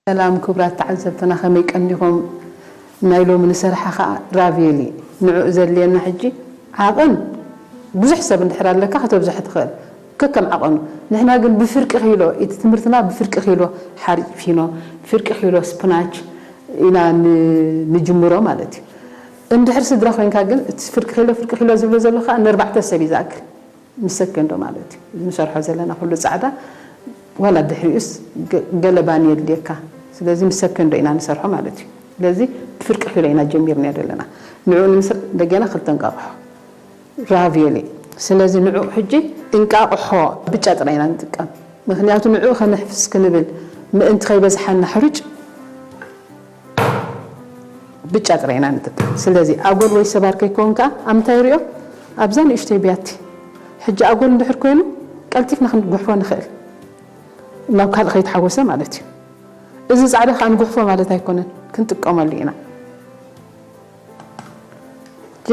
ሰላም ክቡራት ተዓዘብትና፣ ከመይ ቀኒኹም? ናይ ሎሚ ንሰርሓ ኸኣ ራቪዮሊ። ንዕኡ ዘድልየና ሕጂ ዓቐን፣ ብዙሕ ሰብ እንድሕር ኣለካ ከተብዝሖ ትኽእል፣ ከከም ዓቐኑ። ንሕና ግን ብፍርቂ ኪሎ፣ እቲ ትምህርትና ብፍርቂ ኪሎ ሓርጭ ፊኖ፣ ፍርቂ ኪሎ ስፕናች ኢና ን-፣ ንጅምሮ ማለት እዩ። እንድሕር ስድራ ኮይንካ ግን፣ እቲ ፍርቂ ኪሎ፣ ፍርቂ ኪሎ ዝብሎ ዘሎ ኸኣ ንኣርባዕተ ሰብ እዩ ዝኣክል። ምስ ሰከንዶ ማለት እዩ። እዚ ንሰርሖ ዘለና ኩሉ ጻዕዳ፣ ዋላ ድሕሪኡስ ገ-፣ ገለ ባኒ የድልየካ። ስለዚ ምስ ሰከንዶ ኢና ንሰርሖ ማለት እዩ። ስለዚ ብፍርቂ ኪሎ ኢና ጀሚርና ዘለና። ንዕኡ ንምስር እንደገና ክልተ እንቃቕሖ ራቪዮሊ። ስለዚ ንዕኡ ሕጂ እንቃቕሖ ብጫ ጥራይ ኢና ንጥቀም። ምኽንያቱ ንዕኡ ከነሕፍስ ክንብል ምእንቲ ከይበዝሓና ሕሩጭ ብጫ ጥራይ ኢና ንጥቀም። ስለዚ ኣጎል ወይ ሰባር ከይከውን ከኣ ኣብ ምንታይ ይሪኦ? ኣብዛ ንእሽተይ ብያቲ። ሕጂ ኣጎል እንድሕር ኮይኑ ቀልጢፍና ክንጉሕፎ ንኽእል። ናብ ካልእ ከይተሓወሰ ማለት እዩ። እዚ ጻዕዳ ከኣ ንጉሕፎ ማለት ኣይኮነን፣ ክንጥቀመሉ ኢና። ሕጂ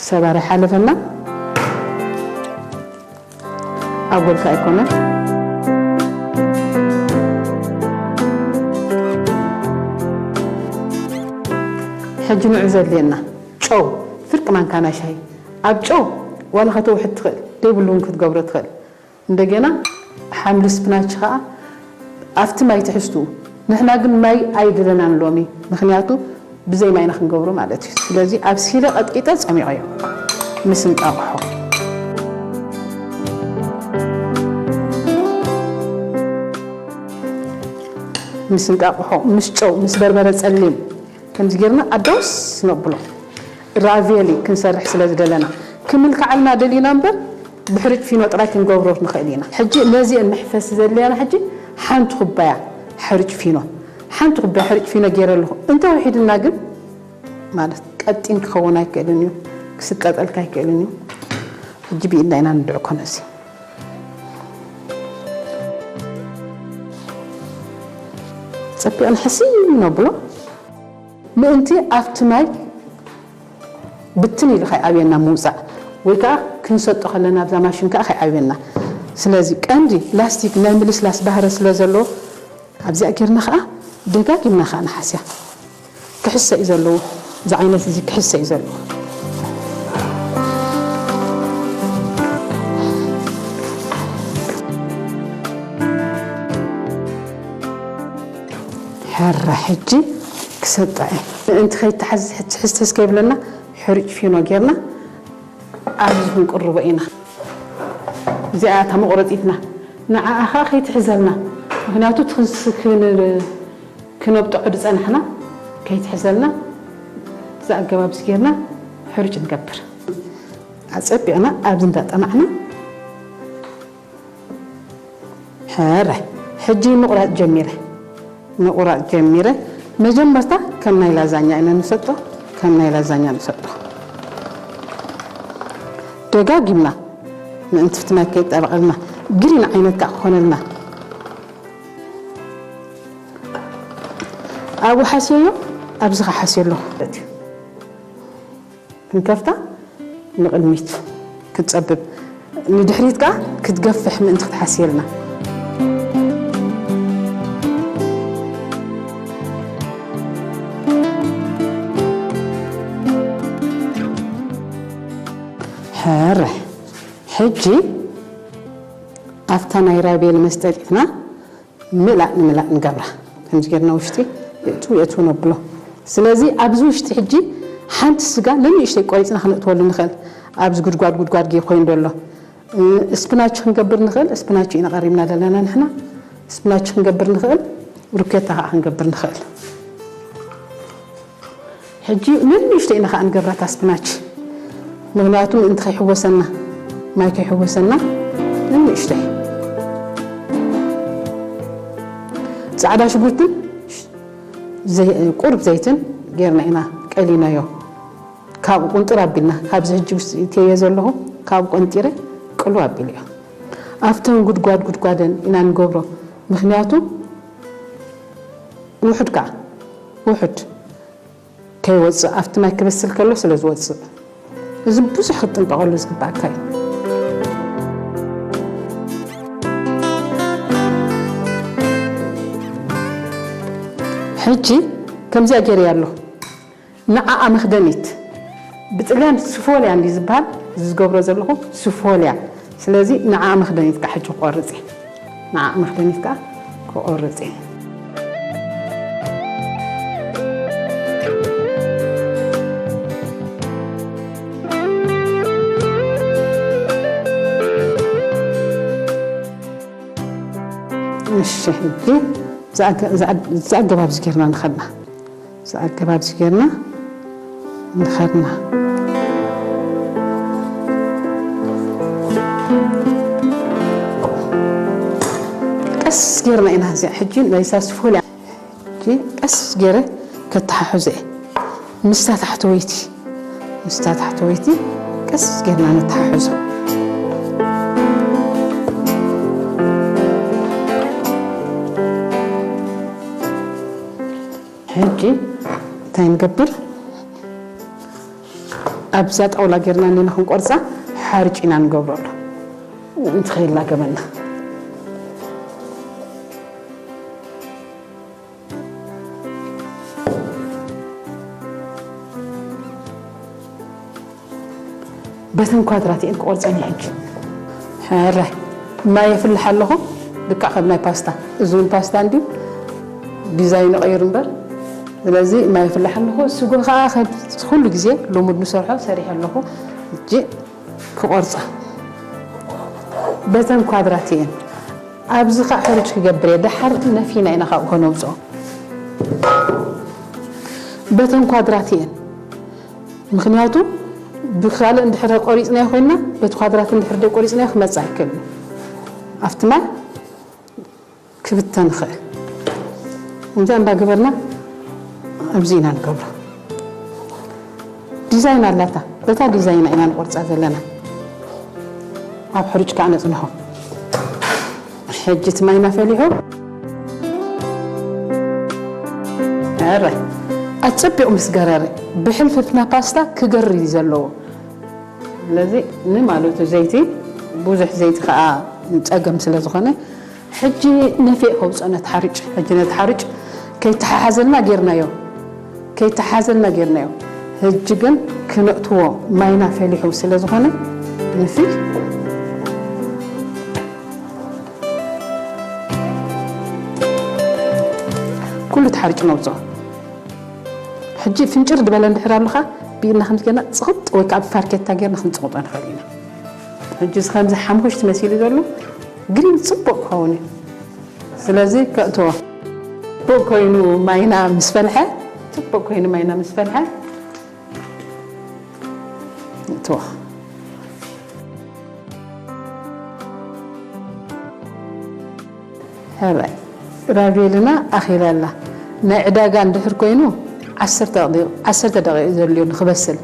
ሰባር ኣይሓለፈና። ኣጎልካ ኣይኮነን። ሕጂ ንዑ ዘድልየና ጨው፣ ፍርቂ ማንካ ናይ ሻሂ። ኣብ ጨው ዋላ ከተውሕድ ትኽእል፣ ዘይብሉ እውን ክትገብሮ ትኽእል። እንደገና ሓምሊ ስፕናች ኸኣ ኣብቲ ማይ ትሕዝትኡ። ንሕና ግን ማይ ኣይድለናን ሎሚ፣ ምኽንያቱ ብዘይ ማይ ኢና ክንገብሮ ማለት እዩ። ስለዚ ኣብሲለ ቀጥቂጠ ጸሚቐዮ ምስ እንቃቕሖ። ምስ እንቃቕሖ፣ ምስ ጨው፣ ምስ በርበረ ጸሊም ከምዚ ጌርና ኣዳውስ ነብሎ። ራቪዮሊ ክንሰርሕ ስለ ዝደለና፣ ክምልክዓልና ደሊና እምበር፣ ብሕርጭ ፊኖ ጥራይ ክንገብሮ ንኽእል ኢና። ሕጂ ነዚአን መሕፈሲ ዘድልያና ሕጂ ሓንቲ ኩባያ ሕርጭ ፊኖ፣ ሓንቲ ኩባያ ሕርጭ ፊኖ ገይረ ኣለኹ። እንተ ውሒድና ግን፣ ማለት ቀጢን ክኸውን ኣይክእልን እዩ፣ ክስቀጠልካ ኣይክእልን እዩ። ሕጂ ብኢድና ኢና ንድዕኮ ነዚ። ጸቢቕና ሕስይ ነብሎ። ምእንቲ ኣብቲ ማይ ብትን ኢሉ ከይዓብየና ምውጻእ፣ ወይ ከኣ ክንሰጦ ከለና ኣብዛ ማሽን ከኣ ከይዓብየና። ስለዚ ቀንዲ ላስቲክ ናይ ምልስላስ ባህሪ ስለ ዘለዎ፣ ኣብዚኣ ጌርና ከኣ ደጋጊምና ከኣ ንሓስያ። ክሕሰ እዩ ዘለዎ። እዚ ዓይነት እዚ ክሕሰ እዩ ዘለዎ። ሕረ ሕጂ ክሰጣ እየ። ምእንቲ ከይተሓዝ ትሕዝትሕዝ ከይብለና ሕሩጭ ፊኖ ጌርና ኣብዚ ክንቅርቦ ኢና። እዚኣ እታ መቑረጺትና ንዓኣ ኸኣ ከይትሕዘልና። ምኽንያቱ እቲ ክንስ-፣ ክን-፣ ክነብጥዖ ዝጸናሕና ከይትሕዘልና፣ እዚ ኣገባብ እዚ ጌርና ሕሩጭ ንገብር። ኣጸቢቕና ኣብዚ እንዳጠማዕና፣ ሕረ፣ ሕጂ ምቑራጽ ጀሚረ። ምቑራጽ ጀሚረ። መጀመርታ ከም ናይ ላዛኛ ኢና ንሰጦ፣ ከም ናይ ላዛኛ ንሰጦ። ደጋጊምና ምእንቲ ፍትናይ ከይጠበቐልና፣ ግሪን ዓይነት ከኣ ክኾነልና። ኣብኡ ሓስየዮ፣ ኣብዚ ከኣ ሓስየ ኣለኹ ማለት እዩ። ክንከፍታ ንቕድሚት ክትጸብብ፣ ንድሕሪት ከኣ ክትገፍሕ ምእንቲ ክትሓስየልና። ሕረ፣ ሕጂ ኣብታ ናይ ራቤል መስጠጢትና ምላእ ንምላእ ንገብራ። ከምዚ ጌርና ውሽጢ የእትው የእትው ነብሎ። ስለዚ ኣብዚ ውሽጢ ሕጂ ሓንቲ ስጋ ንንእሽተይ ቆሪጽና ክነእትወሉ ንኽእል። ኣብዚ ጉድጓድ ጉድጓድ ጌ ኮይኑ ዘሎ፣ እ፣ ስፕናች ክንገብር ንኽእል። ስፕናች ኢና ቀሪብና ዘለና ንሕና። ስፕናች ክንገብር ንኽእል። ሩኬታ ከኣ ክንገብር ንኽእል። ሕጂ ንንእሽተይ ኢና ከኣ ንገብራ እታ ስፕናች። ምኽንያቱ ምእንቲ ከይሕወሰና፣ ማይ ከይሕወሰና ንንእሽተይ። ጻዕዳ ሽጉርትን ዘይ-፣ ቁሩብ ዘይትን ጌርና ኢና ቀሊናዮ። ካብኡ ቁንጥር ኣቢልና፣ ካብዚ ሕጂ ውስጥ እትየ ዘለኹ፣ ካብኡ ቆንጢረ ቅሉ ኣቢለዮ። ኣብተን ጉድጓድ ጉድጓደን ኢና ንገብሮ። ምኽንያቱ ውሑድ ከኣ፣ ውሑድ ከይወጽእ፣ ኣብቲ ማይ ክበስል ከሎ ስለ ዝወጽእ። እዚ ብዙሕ ክትጥንቀቐሉ ዝግባኣካ እዩ። ሕጂ ከምዚኣ ገይረያ ኣለኹ። ንዓኣ መኽደኒት፣ ብጥልያን ስፎልያ እንዲ ዝበሃል ዝገብሮ ዘለኹ፣ ስፎልያ። ስለዚ ንዓኣ መኽደኒት ከዓ ሕጂ ክቆርጽ እየ። ንዓኣ መኽደኒት ከዓ ክቆርጽ እየ። እሺ፣ ሕጂ ዝኣገ-፣ ዝኣ-፣ ዝኣገባብ እዚ ጌርና ንኸድና። ዝኣገባብ እዚ ጌርና ንኸድና። ቀስ ጌርና ኢና እዚኣ ሕጂ ናይ ሳስፎልያ ሕጂ ቀስ ገይረ ከተሓሕዞ እየ። ምስታ ታሕተወይቲ፣ ምስታ ታሕተወይቲ ቀስ ጌርና ነተሓሕዞ። ሕጂ እንታይ ንገብር? ኣብዛ ጣውላ ጌርና እንዲና ክንቆርጻ ሓርጭ ኢና ንገብረሉ። እንተኸይላገበና። በተን ኳድራት እየን ክቆርጸን እየ ሕጂ። ሕራይ ማይ የፍልሕ ኣለኹ። ልክዕ ከም ናይ ፓስታ። እዚ እውን ፓስታ እንድዩ። ዲዛይን ይቐይር እምበር። ስለዚ ማይ የፍልሕ ኣለኹ። ስጎ ከዓ ከም ኩሉ ግዜ ልሙድ ንሰርሖ ሰሪሐ ኣለኹ። ሕጂ ክቆርጻ። በተን ኳድራት እየን። ኣብዚ ከዓ ሕሩጭ ክገብር እየ። ደሓር ነፊና ኢና ካብኡ ከነውፅኦ። በተን ኳድራት እየን። ምኽንያቱ ብኻልእ እንድሕር ቆሪፅናዮ ኮይንና፣ በቲ ኳድራት እንድሕር ደይ ቆሪፅናዮ ክመፅእ ኣይክእልን እዩ። ኣብቲ ማይ ክብተን ይኽእል። ከምዚኣ እንዳገበርና ኣብዚ ኢና ንገብሮ። ዲዛይን ኣላታ። በታ ዲዛይና ኢና ንቆርፃ ዘለና። ኣብ ሕሩጭ ከዓ ነፅንሖ። ሕጂ እቲ ማይና ፈሊሑ። ሕራይ ኣፀቢቑ ምስ ገረረ፣ ብሕልፍፍና ፓስታ ክገሪ እዩ ዘለዎ። ስለዚ ንማለቱ ዘይቲ፣ ብዙሕ ዘይቲ ከዓ ፀገም ስለ ዝኾነ፣ ሕጂ ነፊዕ ከውፅኦ ነቲ ሓርጭ። ሕጂ ነቲ ሓርጭ ከይተሓሓዘልና ጌርናዮ፣ ከይተሓሓዘልና ጌርናዮ። ሕጂ ግን ክነእትዎ ማይና ፈሊሑ ስለ ዝኾነ፣ ንፊዕ ኩሉ እቲ ሓርጭ ነውፅኦ። ሕጂ ፍንጭር ዝበለ እንድሕር ኣሎ ኸዓ፣ ብኢድና ከምዚ ጌርና ፅቕጥ ወይ ከዓ ብፋርኬታ ጌርና ክንፅቕጦ ንኽእል ኢና። ሕጂ እዚ ከምዚ ሓምኹሽቲ መሲሉ ዘሎ ግሪን ፅቡቕ ክኸውን እዩ። ስለዚ ከእትዎ። ፅቡቕ ኮይኑ ማይና ምስ ፈልሐ፣ ፅቡቕ ኮይኑ ማይና ምስ ፈልሐ፣ እትዎ። ሕራይ ራቬልና ኣኺላ ኣላ። ናይ ዕዳጋ እንድሕር ኮይኑ ዓሰርተ ደቂቕ፣ ዓሰርተ ደቂቕ እዩ ዘድልዮ ንኽበስል።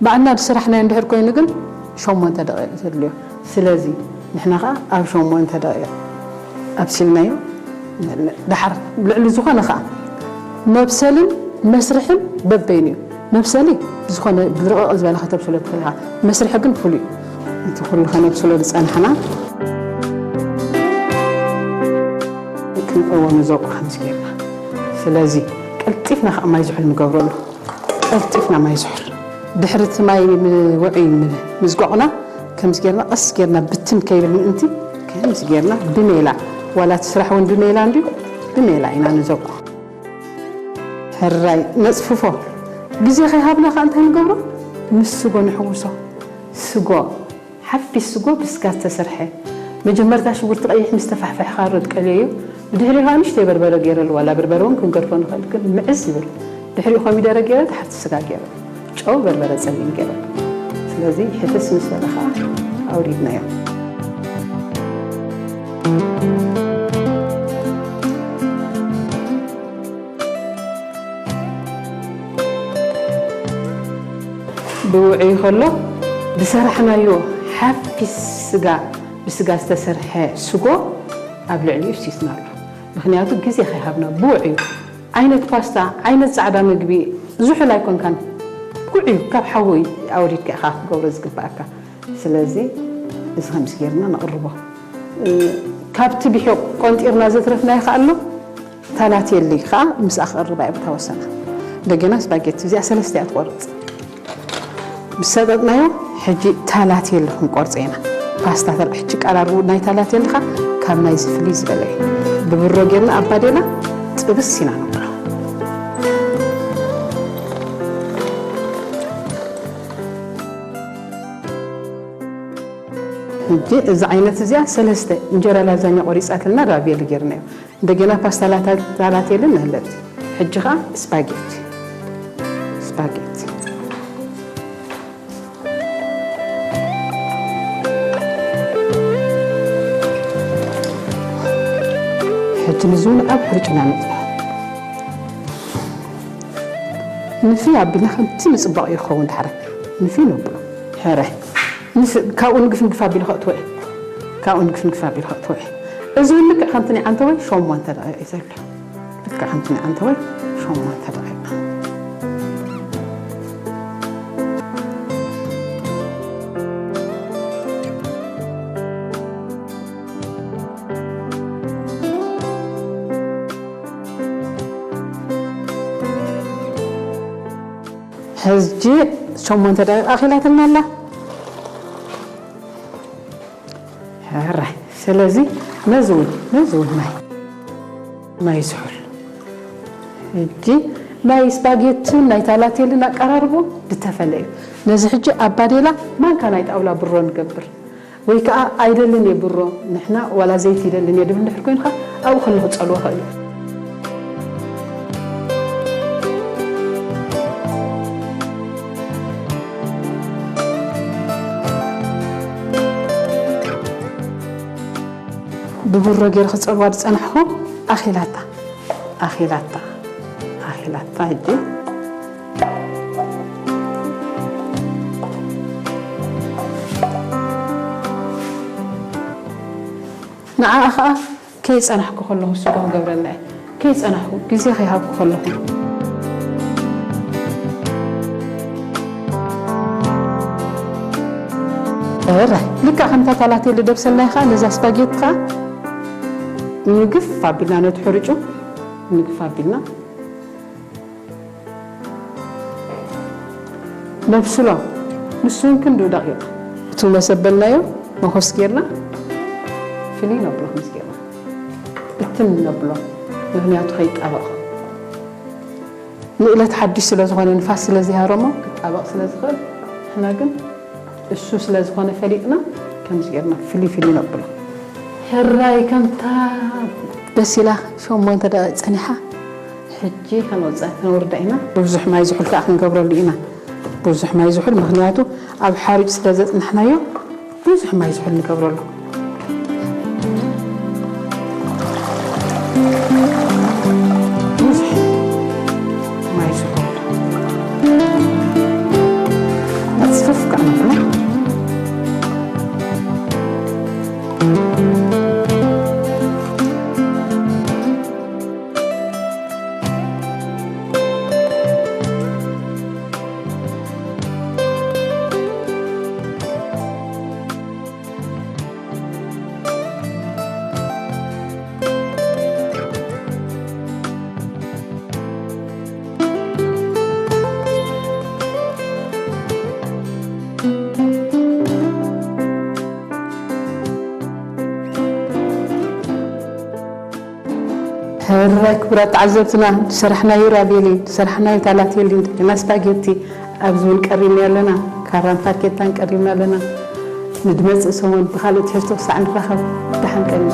ባዕልና ዝሰራሕናዮ እንድሕር ኮይኑ ግን ሸሞንተ ደቂቕ እዩ ዘድልዮ። ስለዚ ንሕና ኸዓ ኣብ ሸሞንተ ደቂቕ ኣብሲልናዮ ንበልዕ። ደሓር ልዕሊ ዝኾነ ኸዓ መብሰልን መስርሕን በበይኑ እዩ። መብሰሊ ብዝኾነ ብርቕቕ ዝበለ ከተብስሎ ትኽእል ኢኻ። መስርሒ ግን ፍሉይ እዩ። እቲ ኩሉ ከነብስሎ ዝጸናሕና ክንእዎ ንዘቁ ከምዚ ጌርና። ስለዚ ቀልጢፍና ከዓ ማይ ዝሑል ንገብረሉ። ቀልጢፍና ማይ ዝሑል። ድሕሪ እቲ ማይ ም-፣ ውዑይ ም-፣ ምዝቋቑና ከምዚ ጌርና ቀስ ጌርና ብትን ከይብል ምእንቲ ከምዚ ጌርና ብሜላ፣ ዋላ እቲ ስራሕ እውን ብሜላ እንድዩ፣ ብሜላ ኢና ንዘቁ። ሕራይ ነጽፍፎ። ግዜ ከይሃብና ከኣ እንታይ ንገብሮ? ምስ ስጎ ንሕውሶ። ስጎ፣ ሓፊስ ስጎ ብስጋ ዝተሰርሐ። መጀመርታ ሽጉርቲ ቀይሕ ምስ ተፋሕፈሕካ ዶ ትቀልዮ እዩ። ብድሕሪኡ ከኣ ንእሽተይ በርበረ ገይረሉ፣ ዋላ በርበረ እውን ክንገድፎ ንኽእል፣ ግን ምዕዝ ይብል። ድሕሪኡ ኮሚደረ ገይረ፣ ታሕቲ ስጋ ገይረ። ጨው፣ በርበረ ጸሊም ገይረ። ስለዚ ሕፍስ ምስ በለ ከኣ ኣውሪድናዮ። ብውዑይ ከሎ ዝሰራሕናዮ ሓፊስ ስጋ፣ ብስጋ ዝተሰርሐ ስጎ ኣብ ልዕሊኡ ፍሲስናሉ። ምኽንያቱ ግዜ ከይሃብና ብውዑዩ ዓይነት ፓስታ፣ ዓይነት ጻዕዳ ምግቢ ዝሑል ኣይኮንካን። ውዑዩ ካብ ሓዊ ኣውሪድካ ኢኻ ክገብሮ ዝግብኣካ። ስለዚ እዚ ከምዚ ጌርና ነቕርቦ። እ፣ ካብቲ ብሒቕ ቆንጢርና ዘትረፍናዮ ከኣ ኣሎ። ታላቴሊ ከዓ ምስኣ ክቕርባ እየ ብታ ወሰና። እንደገና ስፓጌቲ እዚኣ ሰለስተ እያ ትቆርፅ። ምስ ሰጠጥናዮ ሕጂ ታላቴሊ ክንቆርፀ ኢና። ፓስታ ተል-፣ ሕጂ ቀራርቡ ናይ ታላቴሊ ከዓ ካብ ናይዚ ፍልይ ዝበለ እዩ። ብብሮ ጌርና ኣባዴና ጥብስ ኢና ነብሎ። ሕጂ እዚ ዓይነት እዚኣ ሰለስተ እንጀራ ላዛኛ ቆሪፃትልና ራቪየሊ ጌርናዮ። እንደገና ፓስታ ላታ-፣ ታላቴልን ኣለቲ። ሕጂ ኸዓ ስፓጌቲ። ስፓጌቲ። ሕጂ ንዚ እውን ኣብ ሕርጭና ነጥፋ። ንፊ ኣቢልና ከምቲ ምጽባቕ ይኸውን ድሓረ። ንፊ ነብሎ። ሕረ። ንፊ፣ ካብኡ ንግፍ ንግፍ ኣቢሉ ከእትዎ እዩ። ካብኡ ንግፍ ንግፍ ኣቢሉ ከእትዎ እዩ። እዚ እውን ልክዕ ከምቲ ናይ ዓንተወይ ሸሞንተ ደቂቕ እዩ ዘሎ። ልክዕ ከምቲ ናይ ዓንተወይ ሸሞንተ ደቂቕ። ሕጂ ሸሞንተ ደቂቕ ኣኺላትና ኣላ። ሕራይ። ስለዚ ነዚ እውን፣ ነዚ እውን ማይ፣ ማይ ዝሑል። ሕጂ ናይ ስፓጌትን ናይ ታላቴልን ኣቀራርቦ ዝተፈለ እዩ። ነዚ ሕጂ ኣብ ባዴላ ማንካ ናይ ጣውላ ብሮ ንገብር። ወይ ከዓ ኣይደልን እየ ብሮ፣ ንሕና ዋላ ዘይቲ ይደልን እየ ድብል ድሕር ኮይኑ ከዓ ኣብኡ ከለኹ ጸልዎ ኽእል እዩ። ብብሮ ገይረ ክጸልዋ ዝጸናሕኩ ኣኺላታ፣ ኣኺላታ፣ ኣኺላታ። ሕጂ ንዓኣ ኸኣ ከይጸናሕኩ ከለኹ ስጋ ክገብረላ እየ። ከይጸናሕኩ፣ ግዜ ከይሃብኩ ከለኹ። እረ፣ ልክዕ ከምታ ታላቴሊ ደብሰልናያ ኸኣ፣ ነዛ ስፓጌቲ ኸኣ ንግፍ ኣቢልና፣ ነቲ ሕርጩ ንግፍ ኣቢልና ነብስሎ። ንሱ እውን ክንድኡ ደቂቕ። እቲ መሰብ በልናዮ፣ መኾስ ጌርና፣ ፍልይ ነብሎ፣ ከምዚ ጌርና ብትን ነብሎ። ምኽንያቱ ከይጣበቕ። ንእለት ሓድሽ ስለ ዝኾነ፣ ንፋስ ስለ ዘይሃረሞ፣ ክጣበቕ ስለ ዝኽእል፣ ንሕና ግን እሱ ስለ ዝኾነ ፈሊጥና፣ ከምዚ ጌርና ፍልይ ፍልይ ነብሎ። ሕራይ ከምታ በሲላ ሸሞንተ ደቂቕ ጸኒሓ፣ ሕጂ ከነውጽኣ፣ ከነውርዳ ኢና። ብዙሕ ማይ ዝሑል ከኣ ክንገብረሉ ኢና። ብዙሕ ማይ ዝሑል፣ ምኽንያቱ ኣብ ሓሩጭ ስለ ዘጽናሕናዮ፣ ብዙሕ ማይ ዝሑል ንገብረሉ። ብዙሕ ማይ ዝሑል። ኣጽፍፍ ከኣ ንብሎ። ሕራይ ክቡራት ተዓዘብትና፣ ዝሰራሕናዮ ራቬሊ፣ ዝሰራሕናዮ ታላቴሊ፣ እንደገና ስፓጌቲ፣ ኣብዚ እውን ቀሪብና ኣለና። ካራን ፋርኬታን ቀሪብና ኣለና። ንድመጽእ ሰሙን ብኻልእ ትሕዝቶ ክሳዕ ንራኸብ፣ ደሓን ቀኒ።